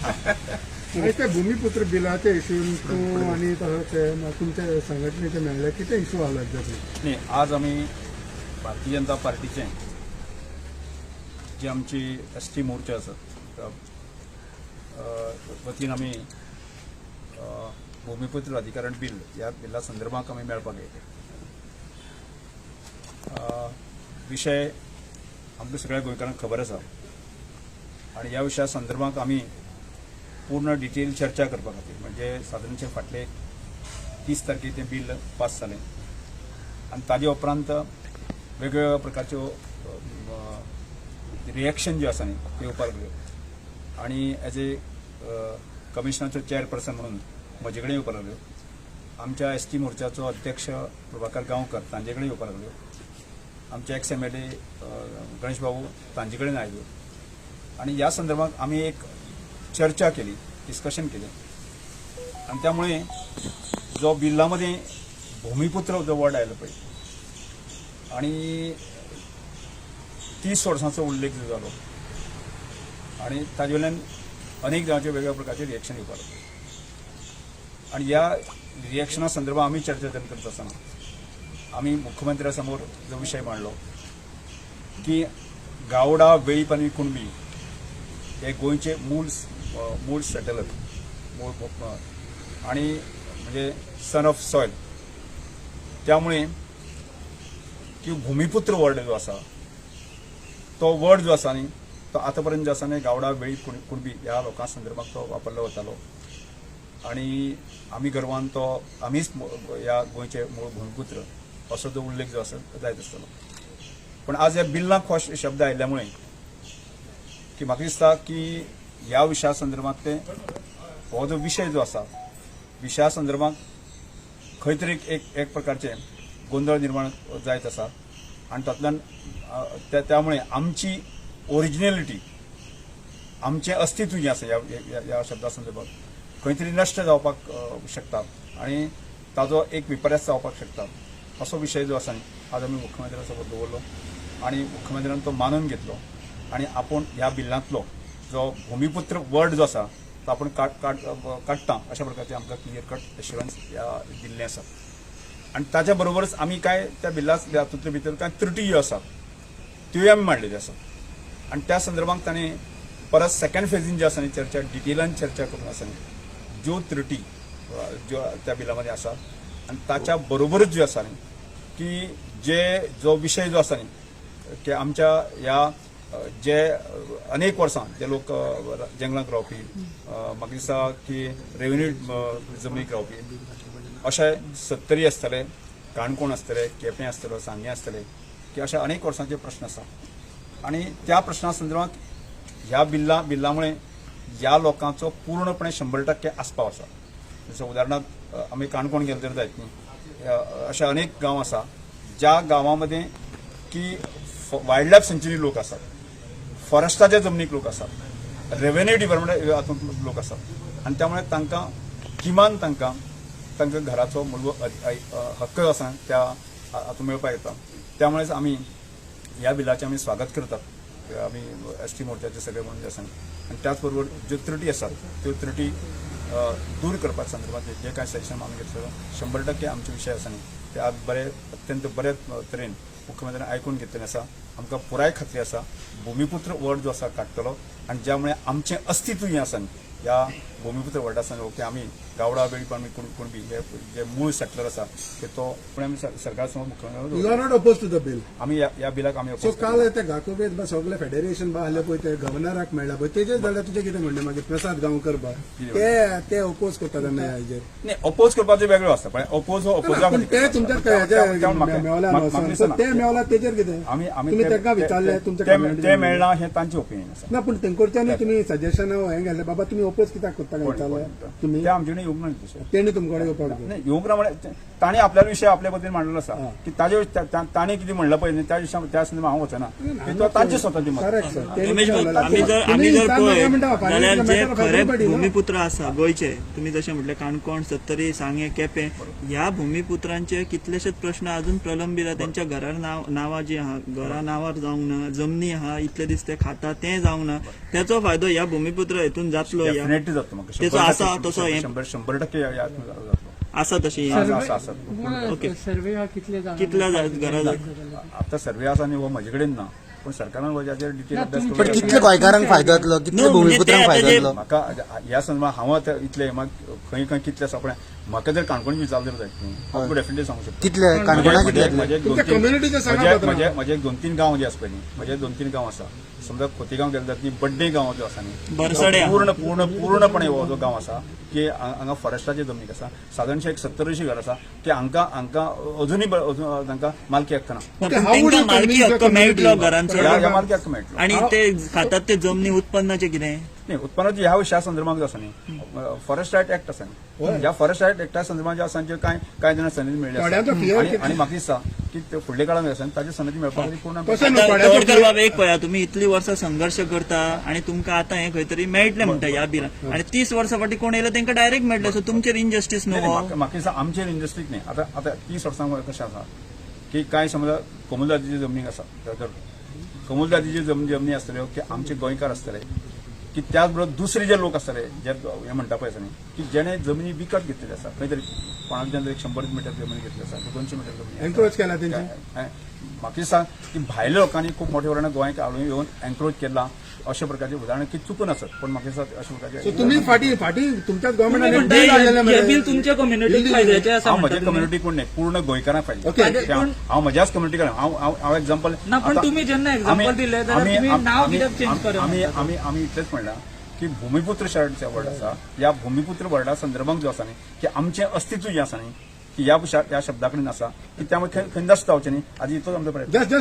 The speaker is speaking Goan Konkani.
आनी ते भुमिपुत्र बिलाचे इशून तूं आनी तसोच तुमच्या संघटनेचे मेळ्ळे, कितें इशू आसलो एक्झॅक्टली? नाही, आज आमी भारतीय जनता पार्टीचे जी आमची एस टी मोर्चा आसा वतीन आमी भुमिपुत्र अधिकरण बील ह्या बिला संदर्भात आमी मेळपाक येयले. विशय आमकां सगळ्या गोंयकारांक खबर आसा आनी ह्या विशया संदर्भात आमी पूर्ण डिटेल चर्चा करपा खातीर, म्हणजे सादारणशे फाटले 30 तारखेक तें बील पास जालें आनी ताजे उपरांत वेगवेगळ्या प्रकारच्यो रिएक्शन ज्यो आसा न्ही त्यो येवपाक लागल्यो आनी एज ए कमिशनाचो चेअरपर्सन म्हणून म्हजे कडेन येवपाक लागल्यो, आमच्या एस टी मोर्चाचो अध्यक्ष प्रभाकर गांवकर तांचे कडेन येवपाक लागल्यो, आमचे एक्स एमएलए गणेश बाबू तांचे कडेन आयल्यो आनी ह्या संदर्भात आमी एक चर्चा केली, डिस्कशन केलें आनी त्यामुळे जो बिल्ला मदें भुमिपुत्र जो वर्ड आयलो पळय आनी 30 वर्सांचो उल्लेख जो जालो आनी ताजे वयल्यान अनेक जाणांचे वेगवेगळ्या प्रकारचे रिएक्शन येवपाक लागले आनी ह्या रिएक्शना संदर्भात आमी चर्चा जेन्ना करता आसतना आमी मुख्यमंत्र्या समोर जो विशय मांडलो की गावडा, वेळीप आनी कुणबी हे गोंयचे मूळ मूळ सेटलर, मूळ आनी म्हणजे सन ऑफ सॉयल, त्यामुळे की भुमिपुत्र वर्ड जो आसा तो वर्ड जो आसा न्ही तो आतां पर्यंत जो आसा न्ही गावडा, वेळीप, कुणबी ह्या लोकां संदर्भात तो वापरलो वतालो आनी आमी गर्वान तो आमीच ह्या गोंयचे मूळ भुमिपुत्र असो जो उल्लेख जो आसा जायत आसतलो. पण आज ह्या बिल्लाक हो शब्द आयिल्ल्या मुळे की म्हाका दिसता की ह्या विशया संदर्भात ते हो जो विशय जो आसा विशया संदर्भात खंय तरी एक एक प्रकारचे गोंदळ निर्माण जायत आसा आनी तातूंतल्यान त्यामुळे आमची ओरिजिनलिटी, आमचें अस्तित्व जें आसा ह्या ह्या शब्दा संदर्भात खंय तरी नश्ट जावपाक शकता आनी ताजो एक विपर्यास जावपाक शकता असो विशय जो आसा न्ही आज आमी मुख्यमंत्र्या समोर दवरलो आनी मुख्यमंत्र्यान तो मानून घेतलो आनी आपूण ह्या बिल्लांतलो जो भुमिपुत्र वर्ड जो आसा तो आपूण काडटा अशा प्रकारचें आमकां क्लियर कट एश्युरन्स ह्या दिल्लें आसा. आनी ताच्या बरोबरच आमी कांय त्या बिल्ला हातूंतले भितर कांय त्रुटी ज्यो आसा त्योय आमी मांडलेल्यो आसा आनी त्या संदर्भात ताणें परत सेकंड फेजीन जे आसा न्ही चर्चा डिटेलान चर्चा करून आसा न्ही ज्यो त्रुटी ज्यो त्या बिला मध्ये आसा आनी ताच्या बरोबरच ज्यो आसा न्ही की जे जो विशय जो आसा न्ही की आमच्या ह्या जे अनेक वर्सां जे लोक जंगलांत रावपी, म्हाका दिसता की रेव्हेन्यू जमनीक रावपी अशे सत्तरी आसतले, काणकोण आसतले, केपें आसतलो, सांगें आसतले की अशे अनेक वर्सांचे प्रश्न आसा आनी त्या प्रश्ना संदर्भात ह्या बिल्ला मुळे ह्या लोकांचो पूर्णपणे 100% आस्पाव आसा. जसो उदाहरणार्थ आमी काणकोण गेले तर जायत न्ही, अशे अनेक गांव आसा ज्या गांवां मदें की वायल्ड लायफ सँच्युरी लोक आसात, फॉरेस्टाच्या जमनीक लोक आसात, रेव्हेन्यू डिपार्टमेंट हातूंत लोक आसात आनी त्यामुळे तांकां किमान तांकां तांकां घराचो मूलभूत हक्क आसा त्या हातूंत मेळपाक येता. त्यामुळेच आमी ह्या बिलाचें आमी स्वागत करतात, आमी एस टी मोर्चाचे सगळे म्हणून जे आसा आनी त्याच बरोबर ज्यो त्रुटी आसात त्यो त्रुटी दूर करपा संदर्भात जे कांय सजेशन आमी घेतलेलो 100% आमचे विशय आसा न्ही ते आज बरे अत्यंत बरे तरेन मुख्यमंत्र्यान आयकून घेतलेलें आसा. आमकां पुराय खात्री आसा भुमिपुत्र वर्ड जो आसा काडटलो आनी ज्या मुळे आमचें अस्तित्व हें आसा न्ही ह्या भुमिपुत्र वर्डा संदर्भात की आमी गावडा, वेळीप आनी कुणबी हे जे मूळ सेटलर आसा ते तो पूण आमी सरकार समोर मुख्यमंत्री You are not oppose to the bill? आमी ह्या बिलाक आमी सो काल ते घाकोबेत बा सगळे फेडरेशन बा आहले पळय, ते गव्हर्नराक मेळ्ळा पळय, तेजेर जाल्यार तुजें कितें म्हणणें? मागीर प्रसाद गांवकर बा ते ते ओपोज करता तेन्ना ह्या हेजेर. नाही, ओपोज करपाचो वेगळो आसता, पण ओपोज हो ओपोजा पूण ते तुमच्या मेवला, ते मेवला तेजेर कितें आमी आमी तुमी तांकां विचारलें तुमच्या ते मेळना हें तांचें ओपिनियन आसा. ना, पूण तेंकडच्यानूय तुमी सजेशन हें घालें बाबा तुमी ओपोज कित्याक करता? ताका विचारलें तुमी ते आमचे कडेन येवंक ना तशें. तेणी तुमकडे येवपाक जाय. नाही, येवंक ना म्हळ्यार ताणें आपल्या विशय आपल्या पद्दतीन मांडलेलो आसा की ताजे ताणें कितें म्हणलां पळय न्ही, त्या विशया त्या संदर्भात हांव वचना की तो तांचे स्वताचे मत. Correct sir. रमेश भाऊ, आमी जर पळयत जाल्यार जे खरे भूमिपुत्र आसा गोंयचे, तुमी जशें म्हटलें काणकोण, सत्तरी, सांगें, केपें, ह्या भूमिपुत्रांचे कितलेशेच प्रश्न अजून प्रलंबीत आहा. तेंच्या घरार नांवां जी आहा, घरा नांवार जावंक ना, जमनी आहा, इतले दीस ते खाता तें जावंक ना, तेचो फायदो ह्या भूमिपुत्र हितून जातलो ह्या डेफिनेटली जातलो म्हाका. तेचो आसा तसो हें 100% ह्या जातलो. आसा तशी आसा आसा आसा. ओके. सर्वे हा कितले जाणां कितल्या घरां आता सर्वे आसा न्ही हो म्हजे कडेन ना, पूण सरकारान हाचेर डिटेल अभ्यास ना, करून पण कितले गोंयकारांक फायदो जातलो, कितले न्हू, म्हणजे भुमिपुत्रांक ते फायदो आतां जे- जातलो? म्हाका ह्या संदर्भात हांव आतां इतले म्हाका खंय खंय कितले आसा पळय, म्हाका जर काणकोण विचारलें जायत न्ही, हांव तुका डेफिनेटली सांगू शकता. कितले काणकोणा कितले जातले? म्हजे एक दोन तुमच्या तीन- community चे सांगा म्हजे- पात्रांव. म्हजे एक दोन तीन गांव जे आसा पळय न्ही, म्हजे दोन तीन गांव आसा, समजा खोतीगांव गेले जात न्ही, बड्डे गांव जो आसा न्ही, बरसड्या. पूर्ण पूर्ण पूर्णपणे हो जो गांव आसा की हांगा फॉरेस्टाच्या जमनीक आसा, सादारणशे एक 70-80 घर आसा की हांकां हांकां अजुनूय अजून तांकां मालकी हक्क ना. Okay, how would तेंकां you मालकी convince the हक्क मेळटलो community? घरांचो ह्या मालकी हक्क मेळटलो. आणि ते खातात ते जमनी उत्पन्नाचे कितें नाही, उत्पन्नाचे ह्या विशया संदर्भात जो आसा न्ही, फॉरेस्ट रायट एक्ट आसा न्ही, ह्या फॉरेस्ट रायट एक्टा संदर्भात जे आसा जे कांय कांय जाणां सनदी मेळ्ळी आसा. थोड्यांचो fear आनी म्हाका दिसता की ते फुडल्या काळांत आसा न्ही, ताची सनदी मेळपा खातीर पूर्ण तशें न्हू, आतां थोड्यांचो तवडकर fear- बाब एक पळया, तुमी इतली वर्सां संघर्श करता आणि तुमकां आतां हें खंय तरी मेळटलें म्हणटा ह्या बिलान, आणि 30 वर्सां फाटीं कोण येयलो तेंकां डायरेक्ट मेळटलें, सो तुमचेर इनजस्टीस न्हू नाही, हो. म्हाका दिसता आमचेर इंडस्ट्रीक न्ही, आतां आतां 30 वर्सां कशें आसा की कांय समजा कोमुलदादीची जमनी आसा, तर कोमुलदादीची जमनी आसतल्यो की आमचे गोंयकार आसतले की त्याच बरोबर दुसरे जे लोक आसतले जे हे म्हणटा पळय आसा न्ही की जेणे जमनी विकत घेतलेली आसा, खंय तरी कोणाक एक 100 मिटर जमनी घेतली आसा, 200 मिटर जमनी आसा. एन्क्रोच केला तेंचे. म्हाका दिसता की भायल्या लोकांनी खूब मोठ्या प्रमाणात गोंयांत हाडून येवन एन्क्रोच केला अशा प्रकारचे उदाहरण की चुकून आसत, पण म्हाका दिसता अशा सो प्रकारचे तुम्ही फाटी फाटी तुमच्याच तुम्ही गव्हर्नमेंटान म्हणटा बिल हाडलेलें हे मरे. बिल तुमच्या कम्युनिटीक फायद्याचें आसा हांव म्हणटा म्हज्या तुमी. कम्युनिटी कोण न्ही, पूर्ण गोंयकारांक फायदे. Okay. हांव म्हज्याच कम्युनिटी हांव हांव हांव एग्जाम्पल ना, पण तुम्ही जेन्ना example दिलें जाल्यार तुम्ही नाव कित्याक change करप म्हणटा? आमी आमी इतलेंच म्हणलां की भूमिपुत्र शर्ट वर्ड आसा, ह्या भूमिपुत्र वर्डा संदर्भात जो आसा न्ही की आमचें अस्तित्व जें आसा न्ही की ह्या शब्दा कडेन आसा की त्यामुळे खंय नश्ट जावचें न्ही, आजी इतलोच आमचो प्रयत्न. जस्ट